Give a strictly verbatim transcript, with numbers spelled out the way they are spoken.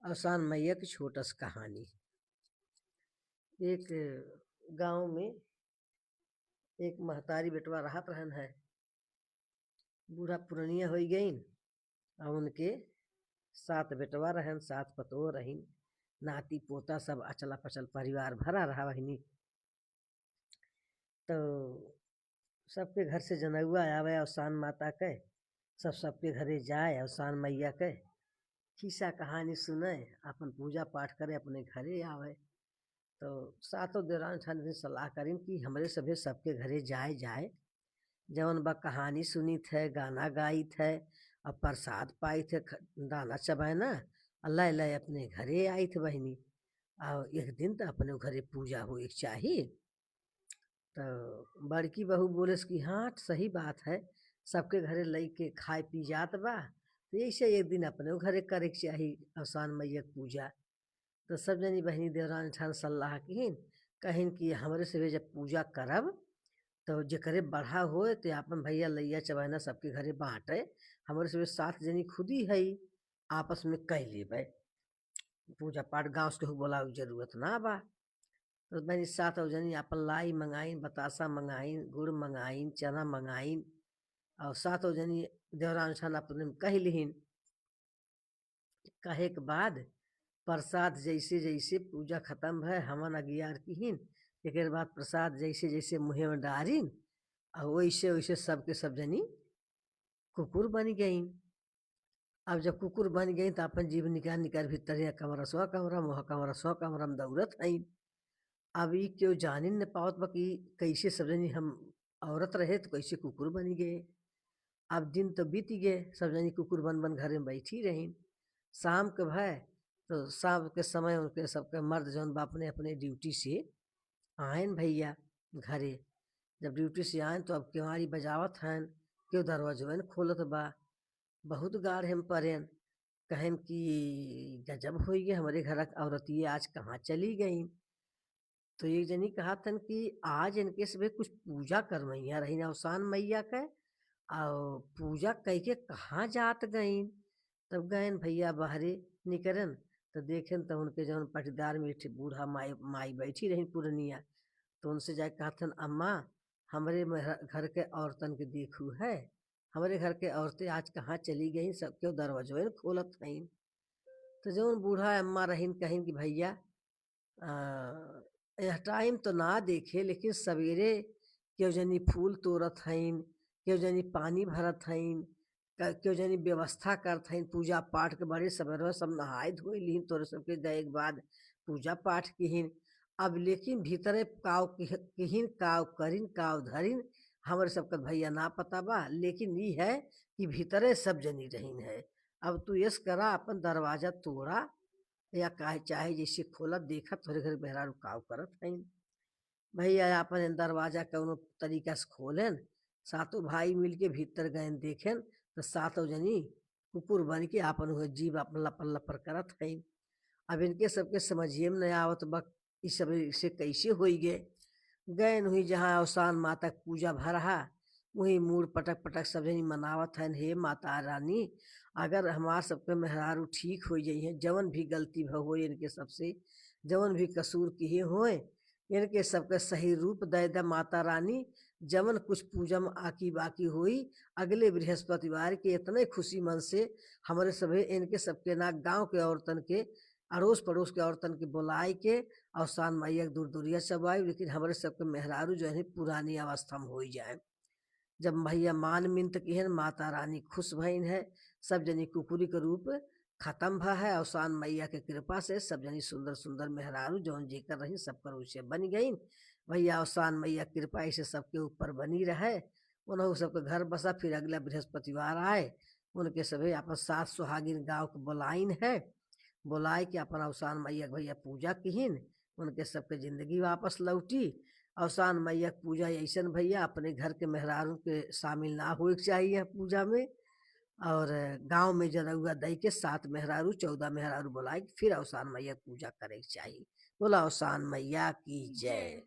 अवसान मैया की छोटस कहानी। एक गांव में एक महतारी बेटवा रहत रहन है। बूढ़ा पुरनिया होई गईन, और उनके सात बेटवा रहन, सात पतोह रहिन, नाती पोता सब अचला पचल परिवार भरा रहा बहिनी। तो सबके घर से जनउआ आवे अवसान माता के, सब सबके घरे जाए, अवसान मैया के खिस्सा कहानी सुने, अपन पूजा पाठ करे, अपने घरे आवे। तो सातों देवरान ठान दिन सलाह करिन कि हमरे सभे सबके घरे जाए जाए, जवन बा कहानी सुनित है, गाना गाइत है, और प्रसाद पाइत है, ख-, दाना चबाए ना, और लय लय अपने घरे आइत बहिनी। और एक दिन तो अपने घरे पूजा होए के चाही। तो बड़की बहू बोलेस कि हाँ, सही बात है, सबके घरे लइके खाए पी जात बा, तो ऐसे एक दिन अपने घरे करे के चाही अवसान मैया के पूजा। तो सब जनी बहिनी देवरान ठान सलाह किहिन, कहिन कि हमरे से जब पूजा करब, तो जेकरे बढ़ा होए, तो आपन भैया लइया चबैना सबके घरे बांटे, हमरे से सात जनी खुदी है, आपस में कह लेबे। पूजा पाठ गाँव से केहू बोलावे के जरूरत ना बा। तो बहिनी सात जनी आपन लाई मंगाइन, बतासा मंगाइन, गुड़ मंगाइन, चना मंगाइन, और सातों जनी देवरान ठान अपने में कह लिहिन। कहे के बाद प्रसाद जैसे जैसे पूजा खत्म भय, हवन अगियार किहिन, एकर बाद प्रसाद जैसे जैसे मुँहे में डारिन, और वैसे वैसे सबके सब जनी कुकुर बन गईन। अब जब कुकुर बन गईन, तो अपन जीभ निकाल निकाल भीतर, यहाँ कमरा, सो कमरा, मोह कमरा, सो कमरा में दौड़त हईन। अब ई केहू जानिन न पावत बा कि कैसे सब जनी हम औरत रहे तो कैसे कुकुर बन गए। अब दिन तो बीत गए, सब जनी कुकुर बन बन घरे में बैठी रहिन। शाम के भय तो शाम के समय उनके सबके मर्द जौन बा अपने अपने ड्यूटी से आयन भैया घरे। जब ड्यूटी से आयन तो अब केवाड़ी बजावत हन, केहू दरवाजवन खोलत बा। बहुत गाढ़ हम परेन, कहन कि गजब होई गए, हमरे घर के औरतिये आज कहाँ चली गईन। तो एक जनी कहत हन कि आज इनके सबे कुछ पूजा करवैया रहिन अवसान मैया के, और पूजा कई के कहाँ जात गईन। तब गयन भैया बाहरे निकरन, तो देखेन तो उनके जौन पटीदार में एक ठे बूढ़ा माई, माई बैठी रहिन पुरनिया, तो उनसे जाके कहत हन, अम्मा, हमरे मेहरा-, घर के औरतन के देखू है, हमरे घर के औरतें आज कहाँ चली गईं, सब केहू दरवाजो न खोलत हईन। तो जौन बूढ़ा अम्मा रहिन कहिन कि भैया, आ, यह टाइम तो ना देखे, लेकिन सवेरे केहू जनी फूल तोड़त हईन, केहू जनी पानी भरत हईन, क-, केहू जनी व्यवस्था करत हईन, पूजा पाठ के बड़े सबेरवा सब नहाए धोए लिहिन, तोरे सबके गए के बाद पूजा पाठ किहिन। अब लेकिन भीतरे काव किह-, किहिन, काव करिन, काव धरिन, हमरे सबके भैया ना पता बा, लेकिन ई है कि भीतरे सब जनी रहिन है। अब तू यस करा, अपन दरवाजा तोड़ा या काहे चाहे जैसे खोला, देखा तोरे घर मेहरारू काव करत हईन। भैया आपन दरवाजा कौनो तरीका से खोलेन, सातों भाई मिलके भीतर गएन देखेन, तो सातों जनी कुकुर बन के आपन हुए जीभ आपन लपर लपर करत हईन। अब इनके सबके समझिए में नहीं आवत बा, ई सब से कैसे होई गए। गएन हुई जहाँ अवसान माता के पूजा भरहा, वही मूड़ पटक पटक सब जनी मनावत हन, हे माता रानी, अगर हमार सबके मेहरारू ठीक हो जाइए, जवन भी गलती भ होए इनके सबसे, जवन भी कसूर किए होए, इनके सबके सही रूप दे द माता रानी। जवन कुछ पूजा में आकी बाकी होई, अगले बृहस्पतिवार के इतने खुशी मन से हमरे सभे इनके सबके ना गांव के औरतन के, अड़ोस पड़ोस के औरतन के बुलाए के अवसान मैया के दूर दूरिया चबाई, लेकिन हमरे सबके मेहरारू जो है पुरानी अवस्था में होई जाए। जब भैया मान मिन्त किहन, माता रानी खुश भइन है, सब जनी कुकुरी के रूप खतम भ है। अवसान मैया के कृपा से सब जनी सुंदर सुंदर मेहरारू जौन जेकर रही, सबकर उसे बन गईन। भैया अवसान मैया कृपा ऐसे सबके ऊपर बनी रहे, उन्हों सबके घर बसा। फिर अगला बृहस्पतिवार आए, उनके सभे आपन सात सुहागिन गाँव के बोलाइन है, बोलाए के आपन अवसान मैया के भैया पूजा किहिन, उनके सबके जिंदगी वापस लौटी। अवसान मैया के पूजा ऐसन भैया, अपने घर के मेहरारू के शामिल ना होए के चाहिए यह पूजा में। और गाँव में जनउआ दई के सात मेहरारू, चौदह मेहरारू बोलाए के फिर अवसान मैया के पूजा करे के चाहिए। बोला अवसान मैया की जय।